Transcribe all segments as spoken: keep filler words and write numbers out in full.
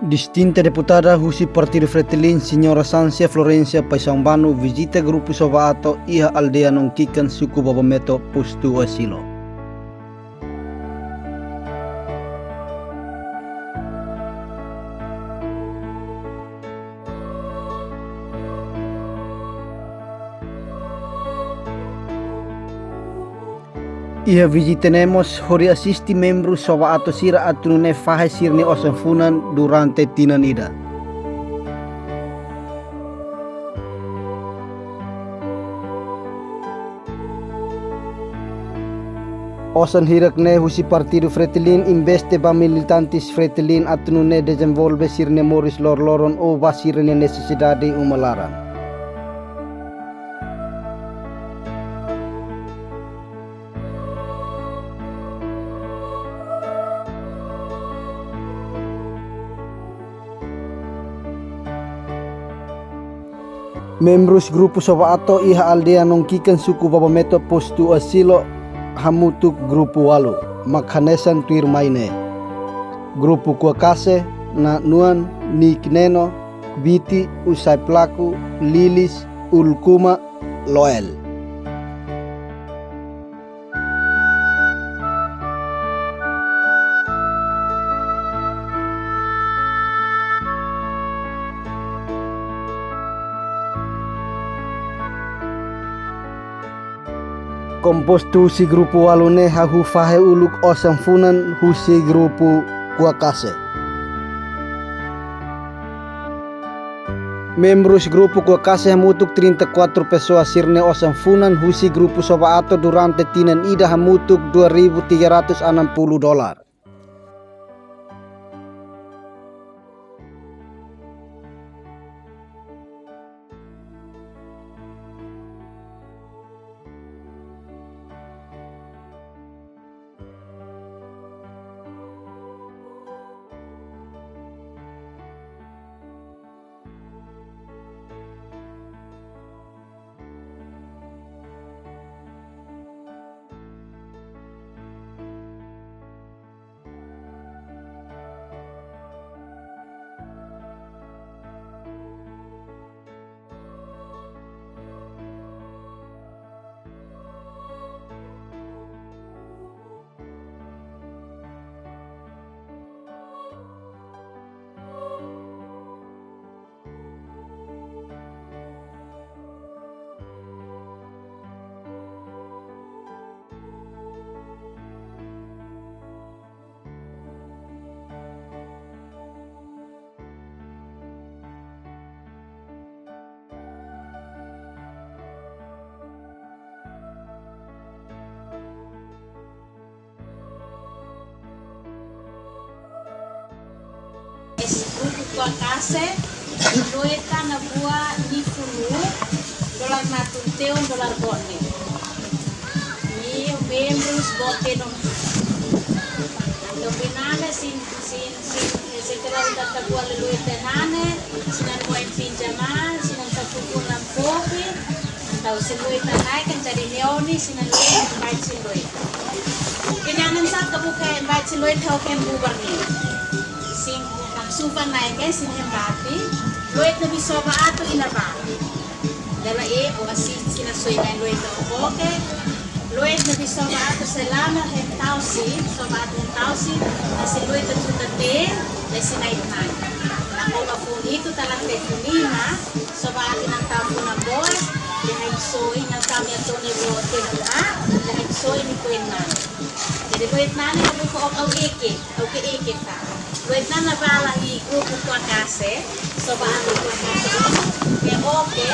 Distinta deputada husi Partidu Fretilin, Sinyora Sansia Florencia Paisambanu, vizita grupu Soba Ato iha aldea Nongkiken, suku Babameto, Pustu Asilo. Iha vizita nai mo hori asisti membru Soba Ato sira atenune fahe sirni osamfunan durante tinan ida. Osan hirak ne husi Partidu Fretilin, imbeste ba militantis Fretilin atenune dezenvolbe sirne moris lor-loron oba sirne nesesidade umalaran. Membrus grupu Soba Ato iha aldea Nongkiken, suku Babameto, Pustu Asilo, hamutuk grupu walu, Makhanesan Tuir Maine. Grupu Kuakase, Nanuan, Nikneno, Kbiti, Usai Pelaku, Lilis, Ulkuma, Loel. Kompostu si grupu walu ne hahu fahe uluk osamfunan husi grupu Kuakase. Membrus grupu Kuakase hamutuk trinta kuatru pesoa sirne osamfunan husi grupu Soba Ato durante tinan ida hamutuk dua ribu tiga ratus anam puluh dolar. Es grupu Kuakase, Loeta nabua nipulu dolar natung teu dolar bone. Ni membrus bote no. Ando penana sin, sin, sin, setelah udah tabua lelue tenane, sinan muain pinjaman, sinan satu bulan kopi, atau si Loeta nai kan jadi neoni, sinan Loeta baik si Loeta. Kini anan sat kebuka baik si Loeta oke bubar ni. Sing, sufan nai ke, sin hembati, Loeta nabi Soba Ato ina ba. Dala e, oasi sina soi nai Loeta oke. Loeta nabi Soba Ato selama hentausi, Soba Ato hentausi, nasi Loeta juta te, le sinai nai. Nako ba funi itu talang te funina, Soba Ato nang tapu nang boas, le hai soi nang kami atone bo te nang ha, le hai soi ni kuen nang. Jadi Loeta nane kebuka ok au eke. Oke, eke ta. Loeta nana bala i grupu Kuakase, Soba Ato Kuakase. E oke,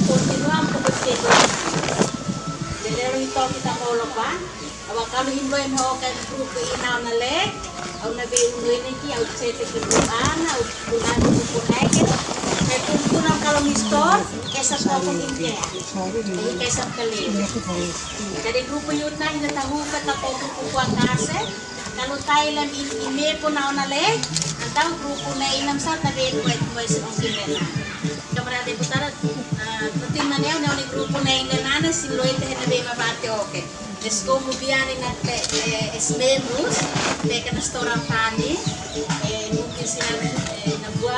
kontinuam kukus ke Loeta. Jadi lalu ito kita mau lepas. Awa kalu himbo em ho kan grupu inau na le. Au na be undo ini ki, au cete ki grupu ana, au guna grupu neke. Saya tuntunam kalau mistor, esap kokong intia. Ini kesap kali. Jadi grupu yutna ini tahu kata grupu Kuakase. Kalau Thailand in, ime pun nauna le, antau grupu ne inam sata be buat buat sedungkin lena. Kamera deputara, eh, penting mane ne grupu ne inam nana si Loeta hena be mabate oke. Esko mubiani na te, eh, es membus, te kena setoran pani, eh, mungkin sinan, eh,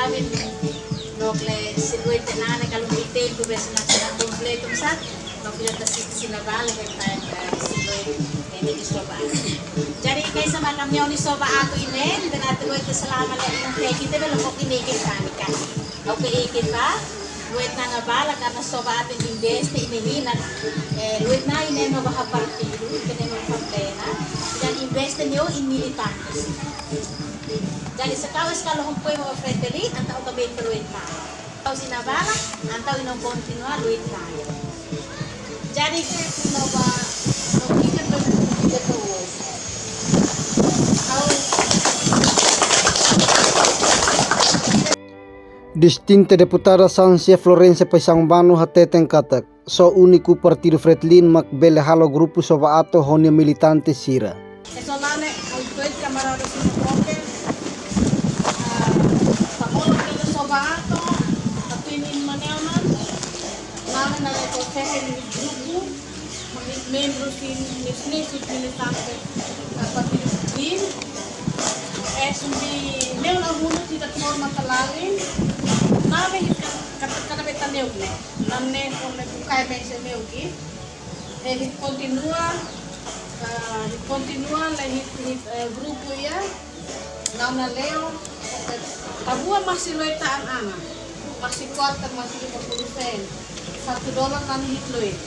Nok le si Luet nana kalau ite tu be senang-senang komplit tumsak, nok le tasi sina bale hebat, eh, si Luet ini di Soba. Jadi kai sama kami ni Soba Atu ini, dengan tu Luet selama le ini kita belum kok ini kita ni kan. Oke, kita Luet nana bala karena Soba Atu invest ini hinan, eh, Luet na ini mau bahapar pilu, kene mau pamlena, dan invest ini oh ini di tangkis. Jadi sekawis kalau hempui mau Fredeli, antau kami Luet na. Kau sina bala, antau ino kontinua Luet na. Jadi ke sina ba, kita terus. Distinta Deputada Sansia Florencia Paisang Banu hateten katak, so uni ku Partidu Fretilin mak bele halo grupu Soba Atu ho nia militante sira. Eso lane, au tuet kamarada sina proke, ah, samolo kena Soba Atu, tapi ini maneonan, lane nale ko second grupu, membru sin nesne sin militante, ah, Partidu Fretilin, eh, sumbi neu la hunu tidak forma telalin, nale hit kan, kan, kan beta neu ne, nane forme bukai mese neu ki. Eh, hit kontinua, eh, hit kontinua le hit, hit, eh, grupu ia, launa leo, eh, tabua masih Luet an ana, masih kuarter, masih lima puluh sen, satu dolar nani hit Luet.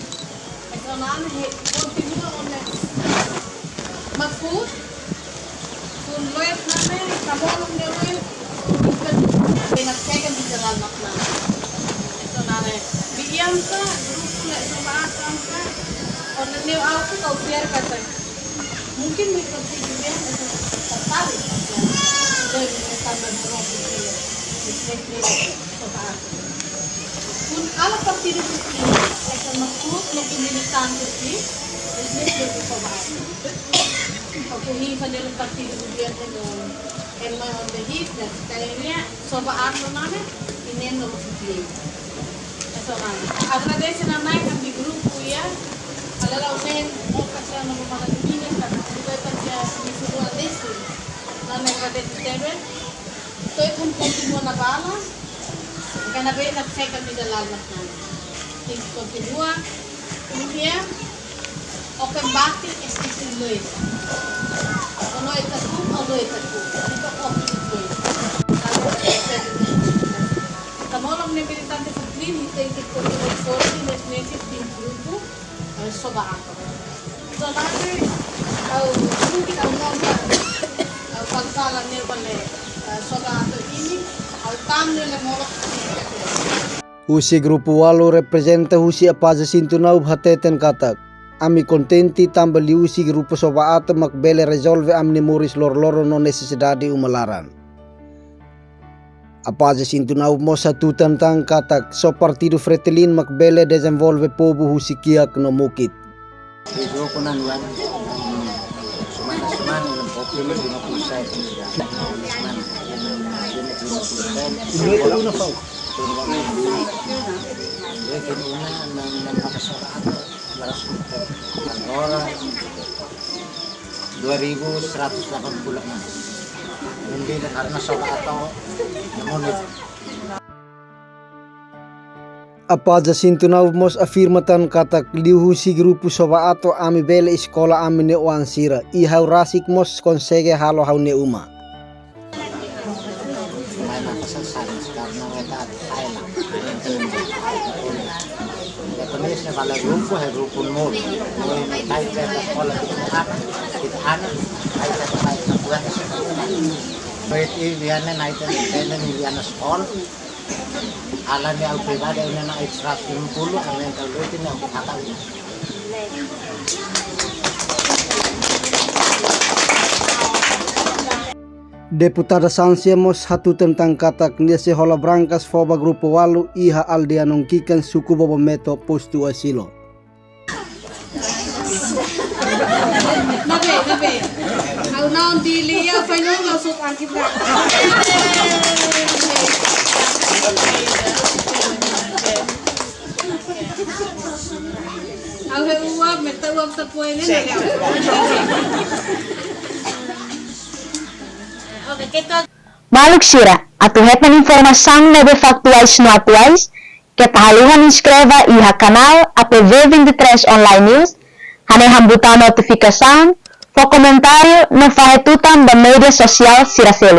Eh, launa hit kontinua one makut, Kun Luet nane, kamolong ne Luet. Bukan, bena keken di jalan makna. Itu nane, biang ka, grupu le Soba Atu ka. Orang ne au ku kau biar kata. Mungkin mereka sih juga itu tertarik. Luet tambah berapa dia. Soba Atu. Kun ala Partidu Fretilin, esa makut, mungkin militante si, bisnis grupu Soba Atu. Aku ni panjang Partidu Fretilin dengan Emma on the Hit, dan sekalinya Soba Atu nana, inen no Fretilin. Soba Atu. Aku ada sana naik di grupu ya, kalau lau sen, mau kasih nama mana ini, karena aku juga kerja di sebuah desa, nana kerja di Tebe. Toi pun kontinua na bala, kana bena second di dalam nana. Ting kontinua, kemudian, oke, bati S D C Luet. Ono etaku, ono etaku. Itu oke Luet. Kalau etaku. Kamu orang ne militante Fretilin, kita ikut kontinua sorry, nesnesi tim grupu. Eh, Soba Atu. Soba Atu, au, mungkin au nonton, au, pangkalan ne bale, eh, Soba Atu ini, au, tam ne le molok. Husi grupu walu representa husi Apaja Sintunaub hateten katak, ami kontenti tambah liusi grupu Soba Atu mak bele resolve ami ne muris lor-loro no nesesidadi umalaran. Apaja Sintunaub mo satu tentang katak so Partidu Fretilin mak bele dezenvolve pobu husi kiak no mukit. Ido kunan wan, semana-semana yang kopi lima puluh sen. Semana. Lima puluh sen. Ini itu una pau. Dia kini una nang, nang pakai sorak apa? Beras putih. Orang dua ribu seratus delapan puluh enam. Mungkin karena sorak atau namun Apaja Sintunaub mos afirmatan katak liuhusi grupu Soba Atu ami bele isikola ami ne uan sira, ihau rasik mos konsege halo hau ne uma. Ala ni au pribadi, au nena seratus lima puluh, au nena lutin, au kakak. Deputada Sansia mos hatu tentang katak nia sehola berangkas foba grupu walu iha Aldia Nongkikan suku Bobo Meto, Postu Asilo. Nabe, nabe. Au naun dili ya, final masuk angkip. Au he uap, meta uap tepoi ne. Oke, kita Maluk sira, Atu hetan informasaun lebe faktuais no atuais, keta haluha inskreva iha kanal A P W vinte e três Online News, hanehan buta notifikasaun, fo komentáriu no fahe tutan ba média sosiál sira seluk.